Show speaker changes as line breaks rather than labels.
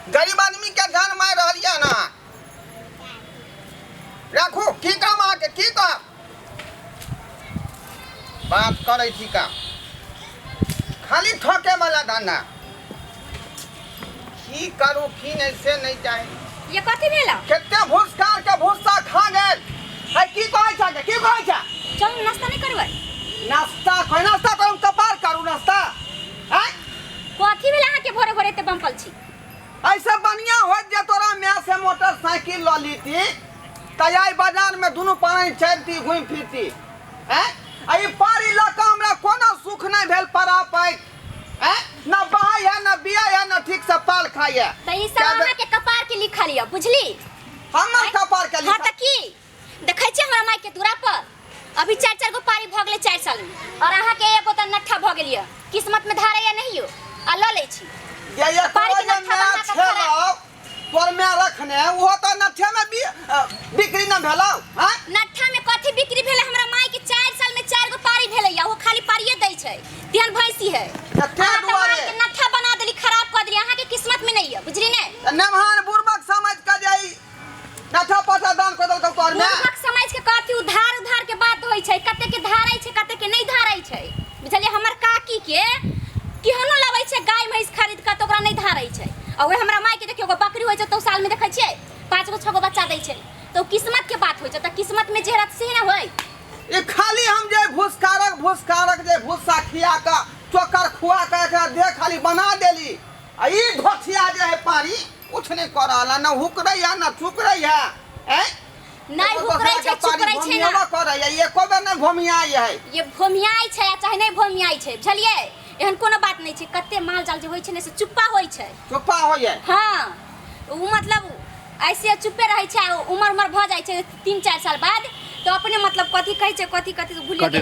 गरीब आदमी के जान मारि रहल यऽ ना। राखू, की काम अहाँके, की काम बात करै छी? काम खाली ठके वाला धंधा। की करू की नहि से नहि चाही।
ये कथी भेल?
कते भूसकार के भूसा खा गेल है। की कहै छ, की कहै छ?
चलू, नाश्ता नहि करबै?
नाश्ता कोई नाश्ता करू, कपार करू नाश्ता हैं?
कथी भेल अहाँके, भोरे भोरे एते बम्पल छी?
ऐसे बढ़िया होत जे तोरा माय से मोटरसाइकिल लऽ लीती तऽ आइ बाजार में दुनू पानी चलती, घूमि फिरती हैं। आ ई पारी लऽ कऽ हमरा कोनो सुख नहि भेल पड़ा पैक हैं, न बहाय है, न बिया है, न ठीक से पाल खाइ है।
तऽ ई सब अहाँके कपार के लिखल यऽ, बुझली?
हमर कपार के?
हाँ, तऽ की देखै छियै, हमरा माय के दूरा पर अभी चारि चारि गो पारी भऽ गेलै 4 साल में और अहाँके एगो तऽ नट्ठा भऽ गेल यऽ। किस्मत में धारे या नहीं आ लऽ लै छी।
जे ये
पारी के
जे
नट्ठा
माय
बना कऽ खड़ा।
छेलौ तोर माय रखने, ओहो तऽ नट्ठे में बिक्री न भेलौ हैं?
नट्ठा में कथी बिक्री भेलै? हमरा माय के 4 साल में चारि गो पारी भेलै या ओ खाली पारिये दै छै, तेहन भैंसी है।
तऽ तें
अहाँ तऽ
दुआरे।
माय के नट्ठा बना देली, खराब कऽ देली। अहाँके किस्मत में नहीं है, बुझली ने?
तऽ नेमहान बुड़बक समझ के जे ई नट्ठा पट्ठा दान कऽ देलकौ तोहर माय।
बुढ़बक समझ के कथी? उधार उधार के बात होइ छै। कते के धारै छै, कते के नहि धारै छै, बुझलियै? हमर काकी के केहनो लबै छै गाय भैंस खरीद कऽ तऽ ओकरा नहि धारै छै। आ ओहे हमरा माय के देखियौ, एगो बकरी होइ छै तऽ साल में देखै छियै पाँच गो छह गो बच्चा दै छै। तऽ ओ किस्मत के बात होइ छै। तऽ किस्मत में जे रहत से ने होइ।
ई खाली हम जे भूसकारक भूसकारक जे भूसा खिया कऽ, चोकर खुआ कऽ एकरा देह खाली बना देली आ ई ढोठिया जे है पारी कुछ नहि कऽ रहल है, न हुकरै है न चुकरै है, ऐं?
नहि हुकरै छै, चुकरै छै ना।
भोमियेबो करै है, एको बेर नहि भोमियाइ है।
ये भोमियाइ छै आ चाहे नहि भोमियाइ छै, बुझलियै? एहन कोनो बात नहि छै। कते माल जाल जे होइ छै ने से चुप्पा होइ छै।
चुप्पा होइ है।
हाँ, ओ मतलब ऐसे चुप्पे रहै छै आ उमर उमर भऽ जाइ छै 3-4 साल बाद तऽ अपने मतलब कथी कहै छै, कथी कथी भूलिए गेलियै।